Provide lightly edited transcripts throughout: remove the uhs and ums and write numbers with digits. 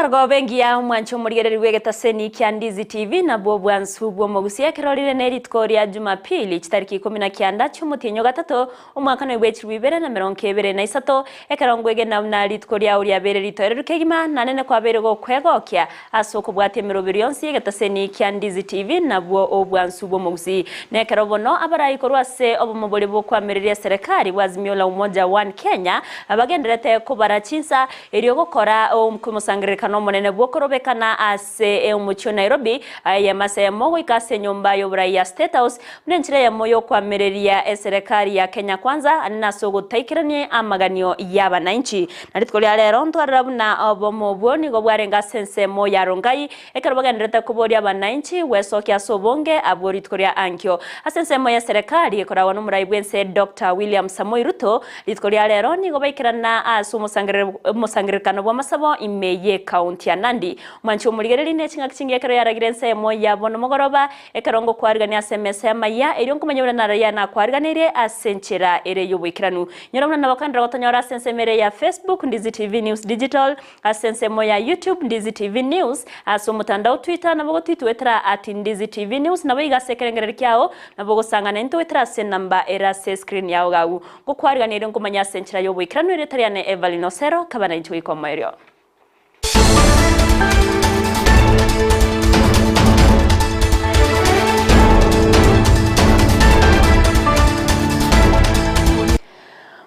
Emargoba engiya omwanche omorigereri bw'egetaseni kia Ndizi TV nabwo obwansu bw'omogusia ekero rire ne rituko ria Jumapili chitariki ikomi na kianda chi'omotienyi o gatato omwaka noi bw'echilifu ibere na merongo ebere na isato ekero ngwegena buna rituko riao riabeire ritoereru kegima nanene kwabeire gokwegokia ase okobwatia emeroberi yonsi y'egetaseni kia Ndizi TV nabwo obwansu bw'omogusi. Nekero bono abarai korwa ase obomo boria bw'okoamereria eserekari bwa Azimio la Umoja One Kenya bagendererete kobara chinsa Erio gokora omosangererekano omonene bw'okorobekana ase omochie o Nairobi, eyemo ase eyemo goika ase enyomba y'oborai ya State House, buna enchera eyemo y'okoamereria eserekari ya Kenya Kwanza ande nase ogotaikerania amaganio y'abanainchi. Na rituko ria rero ntwarora buna obomo obwo nigo bwarenge ase ensemo ya Rongai Ekero bagendererete koboria abanainchi gwesokia ase obonge abwo rituko ria ankio. Ase ensemo y'eserekari ekoragwa nomorai bw'ense Doctor William Samoei Ruto, rituko ria rero nigo baikerana ase omosangererekano bw'amasabo ime y'ecounty ya Nandi. Omwanchi omorigereria ne ching'aki chingiya ekero yaragire ensemo ya bono mogoroba, ekero ngokwarigania ase emesa y'amaiya, erio nkomanya buna nararia nakwariganeirie ase enchera ere y'oboikeranu. Nyora buna nabo okoenderera gotonyora ase ensemo ere ya Facebook, Ndizi TV News Digital, Ase ensemo ya YouTube, Ndizi TV News, ase omotandao Twitter nabo gotwitwetera at Ndizi TV News, naboigo ase ekerengererio kiao nabo ogosang'ana intwe goetera ase enamba ere ase escreen yao iga agwo. Ngokwariganirie nkomanya ase enchera y'oboikeranu erieta riane Evelyn Osero, kaba nainche goika omoerio.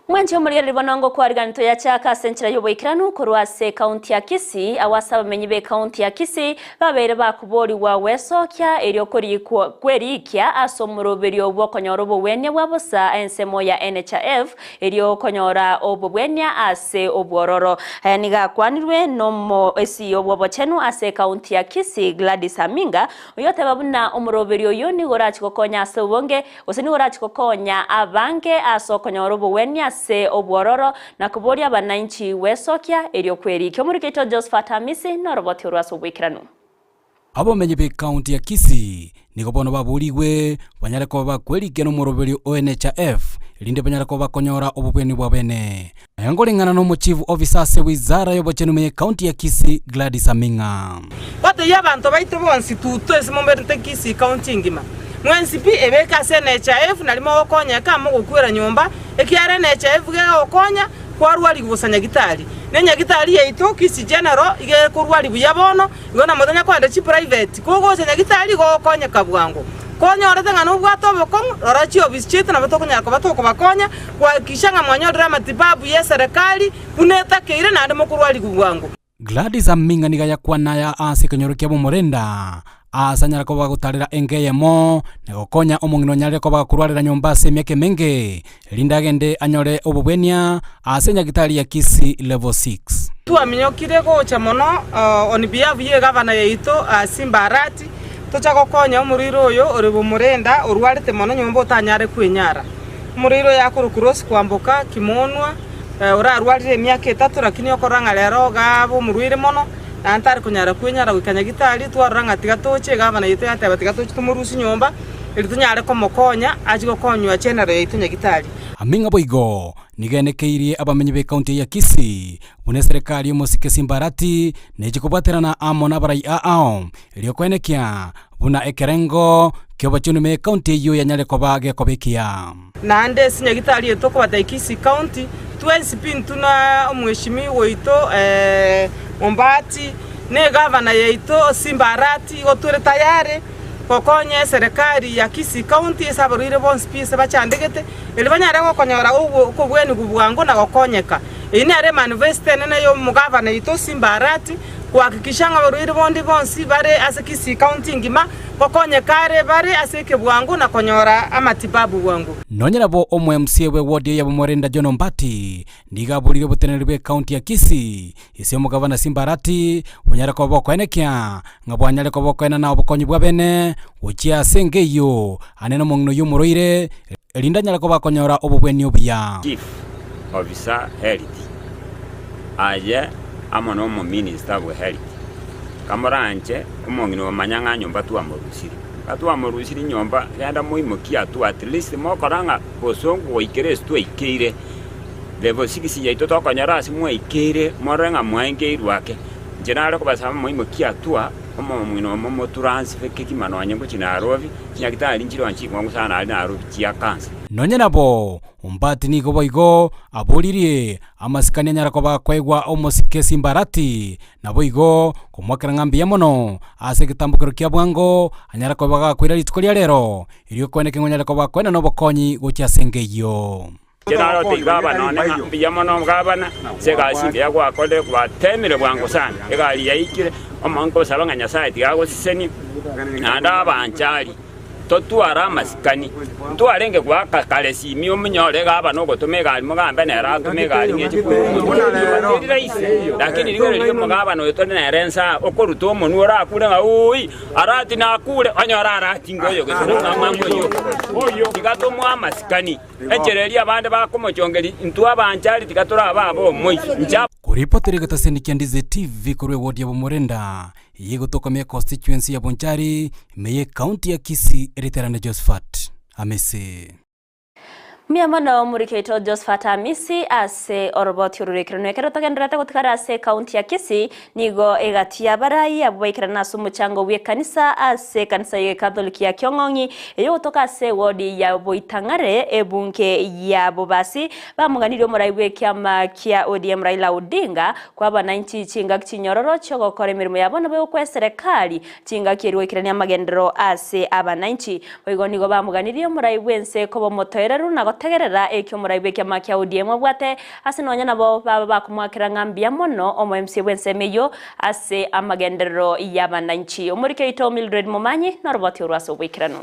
Mwanche omorigereria bono ngokwariganitwe yachaka ase enchera y'oboikeranu korwa ase ekaunti ya Kisii, agwo ase abamenyi b'ekaunti ya Kisii babeire bakoborigwa gwesokia erio korikwa kwerikia ase omoroberio bw'okonyora obogwenia bwa bosa ensemo ya NHIF erio konyora obobwenia ase obwororo. Aya nigo akwanirwe nomo CEO bw'obochenu ase ekaunti ya Kisii Gladys Aminga oyoteba buna omoroberio oyio nigo orachi gokonya ase obonge Gose nigo orache gokonya abange ase okonyora obogwenia ase obwororo, na koboria abanainchi gwesokia, erio kwerikia. Omoriki oito Josephat Hamisi noroboti orwo ase oboikeranu. Abamenyi b'ekaunti ya Kisii nigo bono baborigwe banyare koba bakwerikia nomoroberio o NHIF erinde banyare koba bakonyora obobweni bwa bene. Aya nkoreng'ana nomochief officer ase wizara y'obochenu ime y'ekaunti ya Kisii Gladys Aming'a. Gotebia abanto baito bonsi tutu ase momberete Kisii County engima, mwensi pi ebeke ase NHIF nari mogokonyeka mogokwera nyomba, ekiagera NHIF gegokonya kwarwarigwa bosa nyagitari. Ne nyagitari yaito Kisii General iga ekorwari buya bono, igo na motanya kogenda chiprivate, kogocha nyagitari gogokonyeka bwango. Konyorete ng'a nobwate obokong'u, rora chiofisi chiaito nabo tokonyara koba tokobakonya Gohakikisha ng'a mwanyorire amatibabu y'eserekari buna etakeire naende mokorwarigwa bwango. Gladys Aming'a nigo ayakwana aya ase ekenyoro kia Bomorenda, aase anyare koba agotarera enka eyemo, na gokonya omong'ina onyarire koba akorwarera nyomba ase emiaka emenge, erinde agende anyore obobwenia ase nyagitari ya Kisii Level 6. Twaminyokire gocha mono on behalf ye gavana yaito Simba Arati, tocha gokonya omorwaire oyo ore Bomorenda orwarete mono nyomba otanyare kwenyara. Omorwaire oyo akorokwa Rose Kwamboka Kimonwa, orarwarire emiaka etato lakini okorora ng'a rero iga abe omorwaire mono, naende tari konyara kwenyara goika nyagitari, twarora ng'a tiga toche, egavana yaito yateba tiga toche tomorusie nyomba, erio tonyare komokonya achie gokonywa general yaito nyagitari. Aming'a boigo nigo enekeirie abamenyi b'ecounty eye ya Kisii buna eserekari y'omosike Simba Arati nechi kobwaterana amo nabarai ao erio koenekia buna ekerengo ki'obochenu ime y'ecounty eyio yanyare koba gekoba ekiya. Naende ase nyagitari eye tokobata Kisii County, twensi pi intwe na omweshimiwa oito Ombati, na egavana yaito Simba Arati, igo tore tayari gokonya eserekari ya Kisii County ase abarwaire bonsi pi ase bachandegete, erio banyare gokonyora okobwenigwa bwango na gokonyeka. Eyio nere emanifesto enene y'omogavana oito Simba Arati, Kohakikisha ng'a abarwaire bonde bonsi bare ase Kisii County engima gokonyeka are bare ase ekebwango na konyora amatibabu bwango. Nonya nabo omo MCA bwe ward eye ya Bomorenda John Ombati nigo aborire oboteneneri bwe county ya Kisii ase omogabana Simba Arati bonyare koba bokoenekia ng'a bwanyare koba bokoenana obokonyi bwa bene gochia ase enka eyio ane nomong'ina oyio omorwaire erinde anyare koba akonyora obobweni obuya. Chief Officer Health, aye amo nomominister bwe health, kamoranche omong'ina omanya ng'a nyomba twamorusirie. Ka twamorusirie nyomba, genda moimokie atwo at least mokora ng'a bosongo goikera ase twaikeire, level six yaito tokonyora ase mwaikeire, morore ng'a mwaengeirwe ake. Inche nare kobasaba moimokie hatua, omomwino omo moturansibe kegima nonye ngochia Nairobi, chinyagitari nchire onye chikong'u sana aria Nairobi chia cancer. Nonye nabo, Ombati nigo boigo aboririe amasikani anyare koba akoegwa omosike Simbarati, naboigo komoakera ng'a mbuya mono ase egetambokero kia bwango anyare koba gakoira rituko ria rero, erio kweneke ng'a onyare koba akoenana obokonyi gochia ase enka eyio. Inche narotei gavana one ng'a mbuya mono gavana ase egasi engiya gwakorire, gwatemire bwango sana, egari yaikire, omonto nkosaba ng'a Nyasaye tiga agosesenie, naende abanchari totware amasikani, ntwarenge goaka kare simi omonyore gavana ogotoma egari mogambe nere atome egari ng'eche koira omonto oria teri rahisi, lakini rigereria omogavana oyo tore nere nsa okoruta omonwe orakure ng'a uuii. Arati nakure, onyore arati ngoyo gose nomwamwamu oyio. Tiga tomoe amasikani. Enchera eria abande bakomochongeria, intwe abanchari tiga torabe ab'omoiso. Inche. Koripotera egetaseni kia Ndizi TV korwa ewodi ya Bomorenda, eye egotoka ime constituency ya Bonchari, ime ye county ya Kisii, eriterane Josephat Amisi. Mbuya mono omoriki oito Josphat Amisi ase oroboti ororekeranu. Ekero togendererete gotigara ase ekaunti ya Kisii, nigo egati y'abarai abwo baikerana ase omochango bw'ekanisa ase ekanisa y'Ekatholiki ya Kiong'ong'i eyogotoka ase ewodi ya Boitang'are ebunge ya Bobasi bamoganirie omorai bw'ekiama kia ODM Raila Odinga kw'abananchi chingaki chinyororo chi'ogokora emeremo yabo nabo egokwa eserekari Chingaki erio goikerania amagenderero ase abananchi. Boigo nigo bamoganirie omorai bw'ense koba omotoereru na gotegerera ekio omorai bw'ekiama kia ODM abwate ase nonya nabo baba bakomoakera ng'a mbuya mono omo MC bw'ensemo eyio ase amagenderero y'abananchi. Omoriki oito Mildred Momanyi noroboti orwo ase oboikeranu.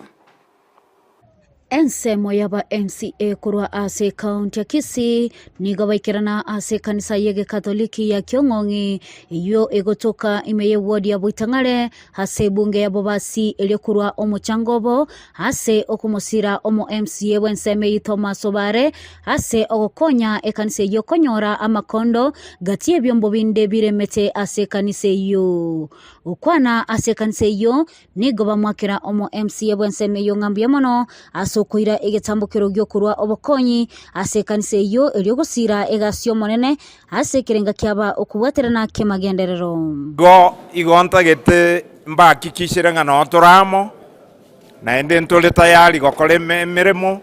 Ensemo y'aba MCA korwa ase ekaunti ya Kisii nigo baikerana ase ekanisa y'egekatoliki ya Kiong'ong'i eyio egotoka ime y'ewodi ya Boitang'are ase ebunge ya Bobasi erio korwa omochango obo ase okomosira omo MCA bw'ensemo eyio Thomas Obare ase ogokonya ekanisa eyio konyora amakondo gati y'ebiombo binde biremete ase ekanisa eyio. Gokwana ase ekanisa eyio Nigo bamwakera omo MCA bw'ensemo eyio ng'a mbuya mono ase okoira egetambokero gi'okorua obokonyi ase ekanisa eyio erio gosiira egasi y'Omonene ase ekerenga kiaba okobwaterana ki'amagenderero. Igo igo ntagete mbahakikishere ng'a noo tore amo, naende ntore tayari gokora emeremo,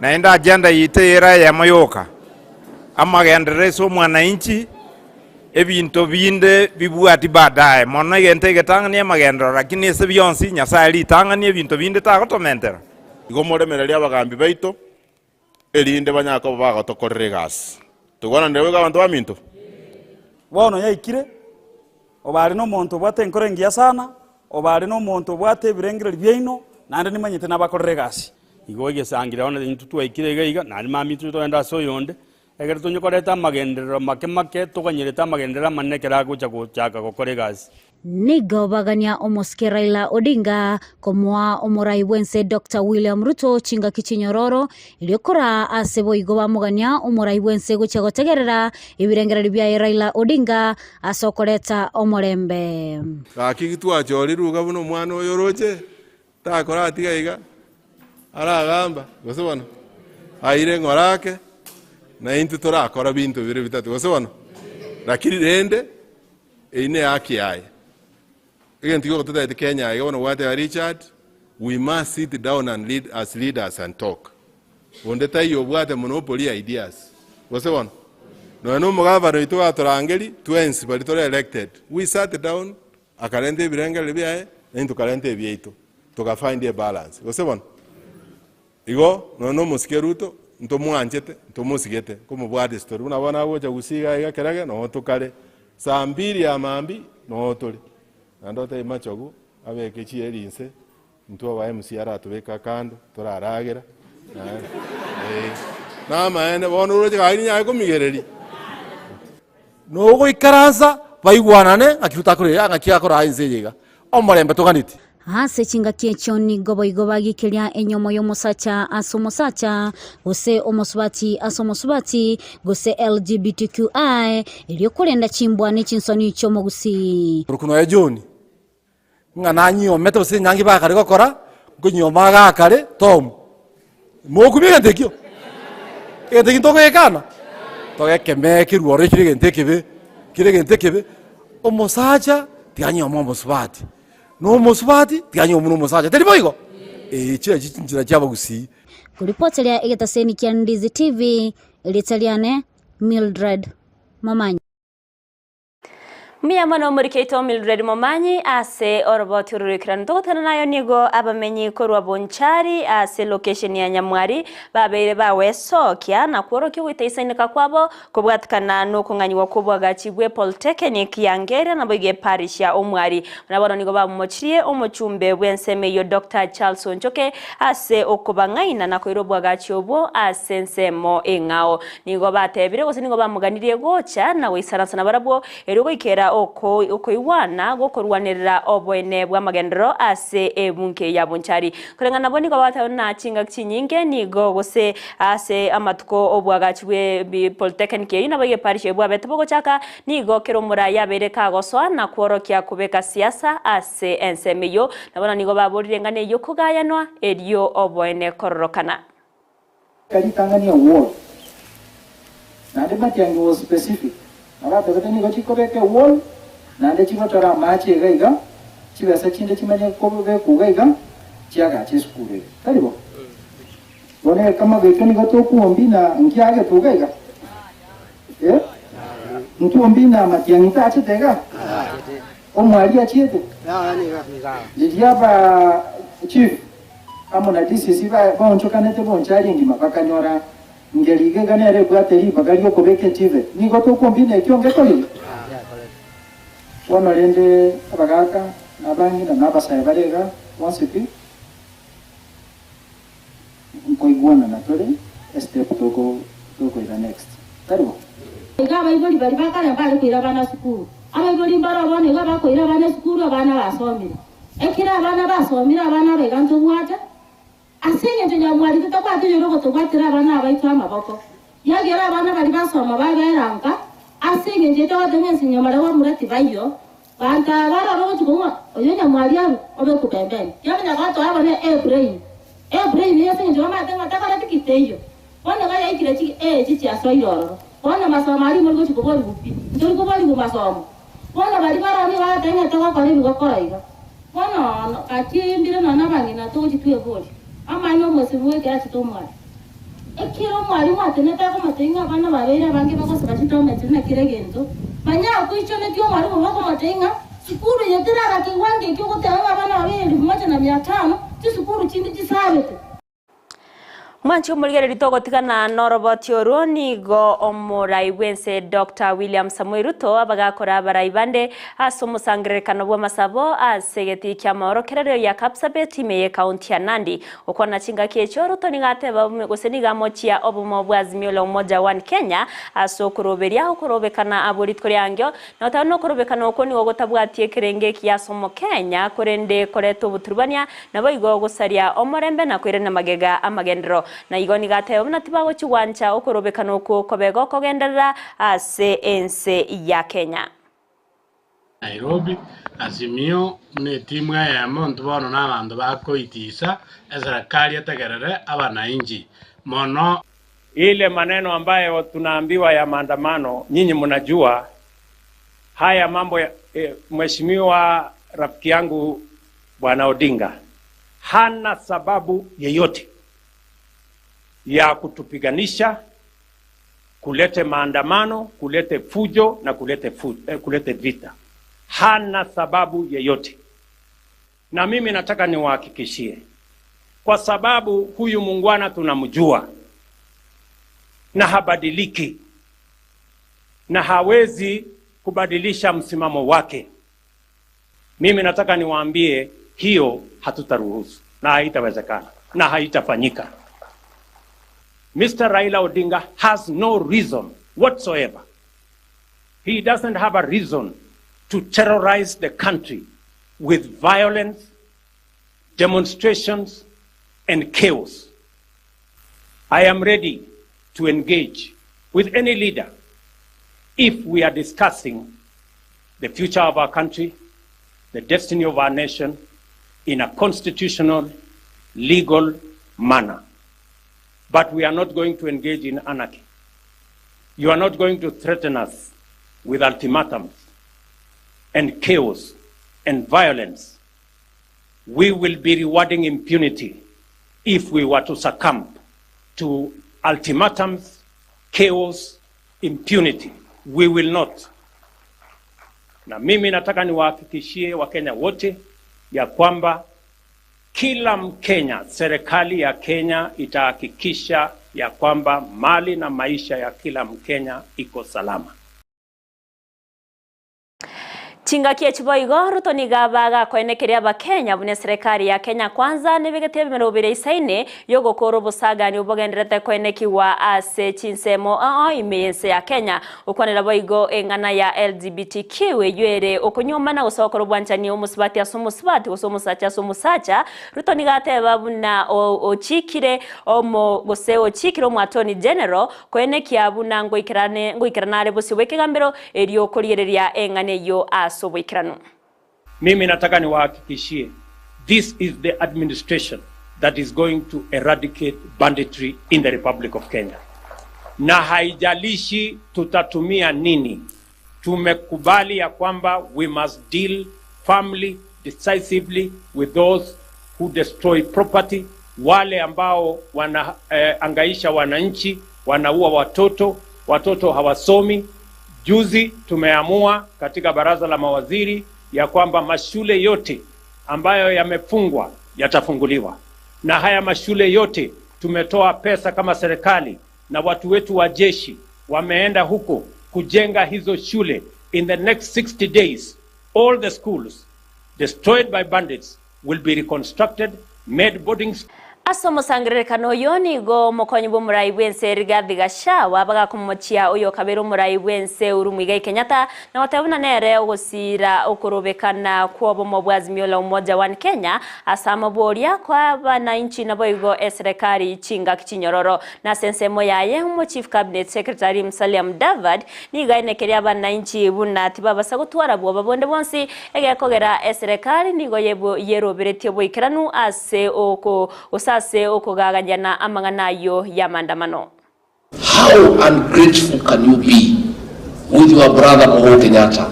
naende agenda yaito ere eyemo yoka, amagenderero ase omwananchi. Ebinto binde bibwati baadaye, mono egento egetang'ani amagenderero, lakini ase bionsi Nyasae ritang'ani ebinto binde tagotomentera. Igo moremererie abagambi baito, erinde banyare koba bagotokorera egasi. Togwananire boigo abanto baminto? Bono yaikire, obare nomonto obwate enkoro engiya sana, obare nomonto obwate ebirengererio biaino, naende nimanyete nabakorere egasi. Igo egesangire bono intwe twaikire iga iga, naende mambia intwe togende ase oyonde, Ekero tonye koreta amagenderero make make, toganyerete amagenderero amanene ekero agocha gochaka gokora egasi. Nigo bagania omosike Raila Odinga komoa omorai bw'ense Doctor William Ruto chingaki chinyororo erio koraa ase boigo bamogania omorai bw'ense gochia gotegerera ebirengererio biaye Raila Odinga ase okoreta omorembe. Gaki gitwachorirwe iga buna omwana oyo oroche, Takora atiga iga, aragamba, gose bono aire ng'ora ake, na intwe torakora binto bire bitato, gose bono. Lakini rende, eyio ne haki yaye. Egento giogototebia Kenya iga bono gwateba Richard, we must sit down and lead as leaders and talk. Onde taiyo obwate monopoly ya ideas, gose bono. Nonya na omogavana oito gatorangeria, twensi baria tore elected, we sat down Akarenta ebirengererio biaye, na intwe tokarenta ebiaito, toga find a balance. Gose bono? Igo, nonya na omosike Ruto, ntomwanchete, ntomosigete, nkomobwate story. Buna bono agocha gusii iga iga kerage, noo tokare saa mbiri ya mambia, noo tore. Naende otebie Machogu, abeke chieri inse, intwe aba MC aratobeka kando, toraragera, naende, eh. Namaene, bono oroche gaki ninyare komigereria. Nogoikaransa baigwanane ng'aki totakore ng'aki akora ense eye iga. Omorembe toganeti. Ase chingaki echio nigo boigo bagikeria enyomo y'omosacha ase omosacha, gose omosubati ase omosubati, gose LGBTQI, erio korenda chimbwa ne chinsoni chi'omogusii. Korokwa nonya John, ng'a nanyiomete gose enyangi bakare gokora, nkonyioma iga akare Tom. Mokumia egento ekio? Egento ekio ntogekana? Togekemee kerwe ororo ekire egento ekebe, kere egento ekebe. Omosacha tiga anyuome omosubati, na omosubati tiga anyuomwe na omosacha, tari boigo? Ee, echi nachio chinchera chia abagusii. Koripoteria egetaseni kia Ndizi TV, erieta riane Mildred Momanyi. Mbuya mono omorikeito Mildred Momanyi ase oroboti ororekeranu. Togotana nayo nigo abamenyi korwa Bonchari ase location ya Nyamwari babeire bagwesokia na kworokia ogoitaisaineka kwabo kobwatikana nokong'anyigwa kw'oboagachi bwe Polytechnic ya Ngere naboigo eparish ya Omwari. Buna bono nigo bamomochirie omochumbe bw'ensemo eyio Doctor Charles Onchoke ase okobang'aina na koira oboagachi obwo ase ensemo eng'ao. Nigo batebire gose nigo bamoganirie gocha na goisaransa nabarabwo, erio goikera okoigwana gokorwanerera oboene bw'amagenderero ase ebunge ya Bonchari. Koreng'ana nabwo nigo bagateba buna chingaki chinyinge nigo gose ase amatuko obwagachi bwe Polytechnic eyio nabo egeparisho eyio bwabete bogochaka, nigo kera omorai abeire kagosoa na kworokia kobeka siasa ase ensemo eyio. Na bono nigo baborire eng'ana eyio kogayanwa erio oboene kororokana. Ritang'ani ewall. Naende Matiang'i was specific, nabo atebete nigo chikobeka ewall naende chigochora amache iga iga, chibesa chinde chimanye kobekwa iga iga, chiagache esukuru eye. Tari bo? Bono ekamago ekio nigo tokuombina nkiagetwe iga iga? Eh? Ntuombina Matiang'i tachete iga? Omwari achiete? Riria ba chief amo na DCC baonchokanete bonchari engima bakanyora ngeri iga iga nere ebwate ribaga riokobeka etibe. Nigo tokombina ekio ngekorire? Bono rende abagaka na abang'ina na abasae bare iga bonsi pi nkoigwanana tore estep tokoira next. Tari bo? Iga abaibori baria ba kare mbare koira abana sukuru. Abaibori mbaro bono iga bakoira abana esukuru abana basomire. Ekero abana basomire abana aba iga ntobwate, ase engencho nyamwari totabwati oyore ogotobwatera abana abaito amaboko. Yagera abana baria basoma babera nka, ase engencho eye togoteba ense nyamare bamura tibaiyo, banto aba barore ogochia kong'ua oyo nyamwari arwe obekwe pembeni. Yamanya gotoa bono ebrain, ebrain eye ase engencho bamanyete ng'a takoreti ki teiyo. Bono iga yaikire chi A chichiasoire ororo. Bono masomo aria imori gochia koborigwa pi, ntori koborigwa masomo. Bono baria baroo nigo bagoteba ng'a togokora ebi gokora iga. Bono gaki mbire nonya na abang'ina togochia tweboria, amaene omosibwa bw'ekero achete omwarimu. Ekero omwarimu atenete akomotebia ng'a abana babeire abange bagosaba chitometi buna kera egento, manya akoichonetie omwarimu obo akomotebia ng'a sukuru eye terara kewango ekio ogoteba ng'a abana babeire elifu moja na mia tano, chisukuru chinde chisabete. Mwanche omorigereria togotigana noroboti orwo nigo omorai bw'ense Doctor William Samoei Ruto abagakora abarai bande ase omosangererekano bw'amasabo ase egetii ki'amaorokererio ya Kapsabet ime y'ekaunti ya Nandi. Gokwana chingaki echio Ruto nigo ateba gose nigo amochia obomo bwa Azimio la Umoja One Kenya ase okoroberia okorobekana abwo rituko riangio Na otari nokorobekana okwo nigo gotabwati ekerengo ekiya ase Omokenya, korende koreta oboturubania, naboigo gosaria omorembe na koirania magega amagenderero. Na igo nigo ateba buna tibagochia gwancha okorobekana okwo kobe gokogenderera ase ense ya Kenya. Nairobi, Azimio buna etimu eyemo intwe bono nabanto bakoitisa eserekari etegerere abanainchi mono. Ile maneno ambayo tunaambiwa ya maandamano, nyinyi mnajua haya mambo ya, eh, Mheshimiwa rafiki yangu Bwana Odinga hana sababu yeyote ya kutupiganisha, kulete maandamano, kulete fujo na kulete, fu, eh, kulete vita. Hana sababu yeyote, na mimi nataka niwahakikishie, kwa sababu huyu muungwana tunamjua na habadiliki na hawezi kubadilisha msimamo wake. Mimi nataka niwaambie hiyo hatutaruhusu na haitawezekana na haitafanyika. Mr. Raila Odinga has no reason whatsoever. He doesn't have a reason to terrorize the country with violence, demonstrations, and chaos. I am ready to engage with any leader if we are discussing the future of our country, the destiny of our nation in a constitutional, legal manner. But we are not going to engage in anarchy. You are not going to threaten us with ultimatums. and chaos and violence. We will be rewarding impunity if we were to succumb to ultimatums, chaos, impunity. We will not. Na mimi nataka niwahakikishie Wakenya wote ya kwamba kila Mkenya, serikali ya Kenya itahakikisha ya kwamba mali na maisha ya kila Mkenya iko salama. Chingaki echi boigo, Ruto nigo abaga koenekeria Abakenya buna eserekari ya Kenya Kwanza nebegete ebimero bire isaine yogokora obosagani obogenderete koenekigwa ase chinsemo ao ime y'ense ya Kenya. Gokwanera boigo eng'ana ya LGBTQ eywo ere okonyuomana gose gokora obwanchani omosubati ase omosubati gose omosacha ase omosacha, Ruto nigo ateba buna ochikire omo gose ochikire omo Attorney General koenekia buna ngoikerane ngoikerana are bosio bw'ekegambero erio korigereria eng'ana eyio ase oboikeranu. Mimi nataka niwahakikishie this is the administration that is going to eradicate banditry in the Republic of Kenya. Na haijalishi tutatumia nini, tumekubali ya kwamba we must deal firmly, decisively with those who destroy property, wale ambao wanaangaisha wananchi, wanaua watoto, watoto hawasomi. Juzi tumeamua katika baraza la mawaziri ya kwamba mashule yote ambayo yamefungwa yatafunguliwa, na haya mashule yote tumetoa pesa kama serikali na watu wetu wa jeshi wameenda huko kujenga hizo shule. In the next 60 days all the schools destroyed by bandits will be reconstructed, made boarding Ase omosangererekano oyo nigo omokonyi bw'omorai bw'ense Rigathi Gachagua bagakomochia oyo okabera omorai bw'ense Uhuru Muigai Kenyatta na goteba buna nere ogosira okorobekana kw'obomo bwa Azimio la Umoja One Kenya ase amaboria kwa abananchi naboigo eserekari chingaki chinyororo. Na ase ensemo yaye omo Chief Cabinet Secretary Musalia Mudavadi nigo aenekeria abananchi buna tibabasa gotwara bwoba bonde bwonsi egekogera eserekari nigo yeroberetie oboikeranu ase oko gose ase okogaganyana amang'ana ayio y'amandamano. How ungrateful can you be with your brother Uhuru Kenyatta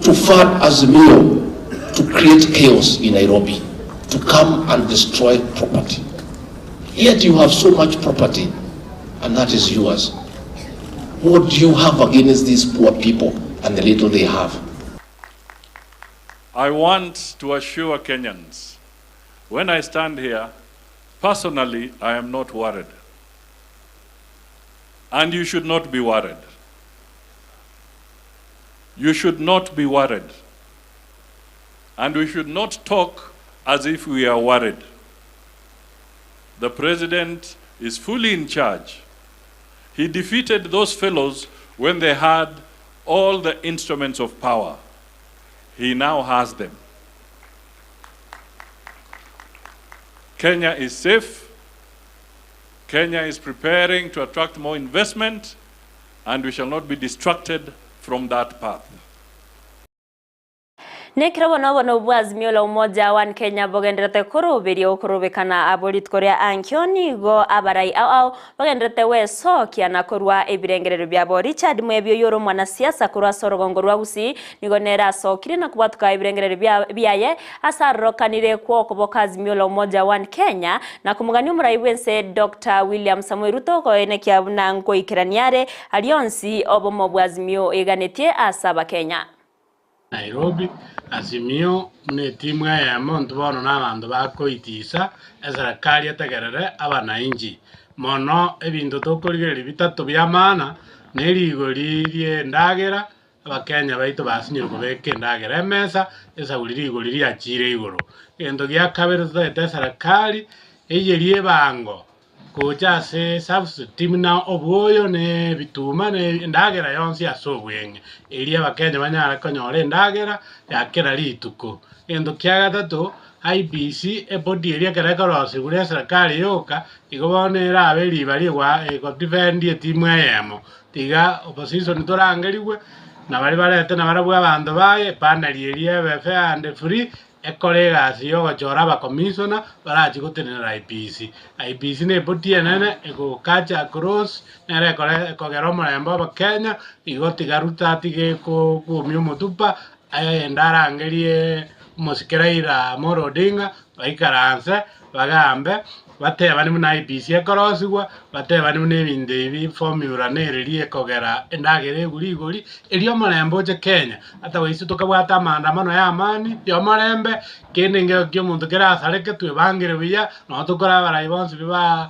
to fund Azimio to create chaos in Nairobi, to come and destroy property? Yet you have so much property, and that is yours. What do you have against these poor people and the little they have? I want to assure Kenyans, when I stand here, personally, I am not worried. And you should not be worried. You should not be worried. And we should not talk as if we are worried. The president is fully in charge. He defeated those fellows when they had all the instruments of power. He now has them. Kenya is safe. Kenya is preparing to attract more investment, and we shall not be distracted from that path. Nekero bono bono bwa Azimio la Umoja One Kenya bogenderete koroberia okorobekana abo rituko ria ankio nigo abarai ao ao bagenderete gwesokia na korwa ebirengerero biabo. Richard Mwebio oyore omwanasiasa korwa ase orogongo rwa Gusii nigo nere asokire na kobwatuka ebirengerero biaye ase arokanire kwa okoboka Azimio la Umoja One Kenya na komogania omorai bwense Dr. William Samoei Ruto koenekia buna nkoikerania are arionsi obomo bwa Azimio eganetie ase abakenya. Nairobi, Azimio buna etimu eyemo intwe bono na abanto bakoitisa eserekari etegerere abanainchi. Mono ebinto tokorigereria bitato bia maana, na erigori ria endagera, abakenya baito basinyire kobeka endagera emesa, esauri rigori riachire igoro. Egento gia kabere totaete eserekari, eyerie ebango gocha ase subsidy buna obwoyo na ebituma na endagera yonsi ase obweng'e. Erio abakenya banyare konyora endagera ya kera rituko. Egento kia gatato, IEBC ebody eria ekero ekorosiwa na eserekari yoka, igo bono erabe riba rigwa egodefend etimu eyemo. Tiga opposition torangerigwe, na baria barete nabarabwo abanto baye, panel eria ebe fair and free, ekore egasi ya ogochora abakomishona barachi gotenenera IEBC. IEBC na ebody enene egokacha across, nere ekore ekogera omorembe abakenya, igo tiga Ruto atige koumia omotupa. Ayende arangerie omosike Raila Amolo Odinga, baikaranse, bagambe, batebane buna IEBC ekorosigwa, batebane buna ebinto ebi formula nereri ekogera endagera egure igori, erio omorembe oche Kenya. Ata gose tokabwate amaandamano ya amani, ya omorembe, kende nkero kia omonto kerasareke twebangere buya, nonye tokore abarai bonsi pi ba.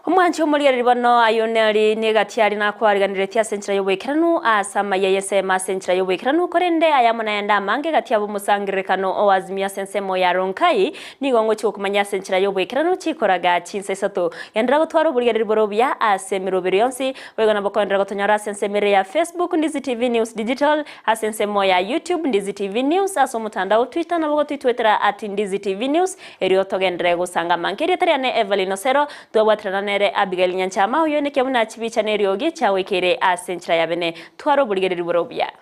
Omwanchi omorigereria bono ayio neri negati aria nakwariganiretie ase enchera y'oboikeranu, ase amayia y'ensemo ase enchera y'oboikeranu, korende aya amo nayande amange egati ab'omosangererekano o Azimio ase ensemo ya Ronkai, nigo ngochia gokomanyia ase enchera y'oboikeranu chikoraga chinsa isato. Genderera gotwara oborigereria bore obuya ase emeroberi yonsi, boigo nabo koenderera gotonyora ase ensemo ere ya Facebook, Ndizi TV News Digital, ase ensemo ya YouTube, Ndizi TV News, ase omotandao Twitter nabo gotwitwetera at Ndizi TV News, Erio togenderere gosangama. Nk'erieta riane Evelyn Osero, twabwaterana nere Abigail Nyanchama, oyio nekia buna chibicha neriogi chiagoikeire ase enchera ya bene. Tware oborigereria bore obuya.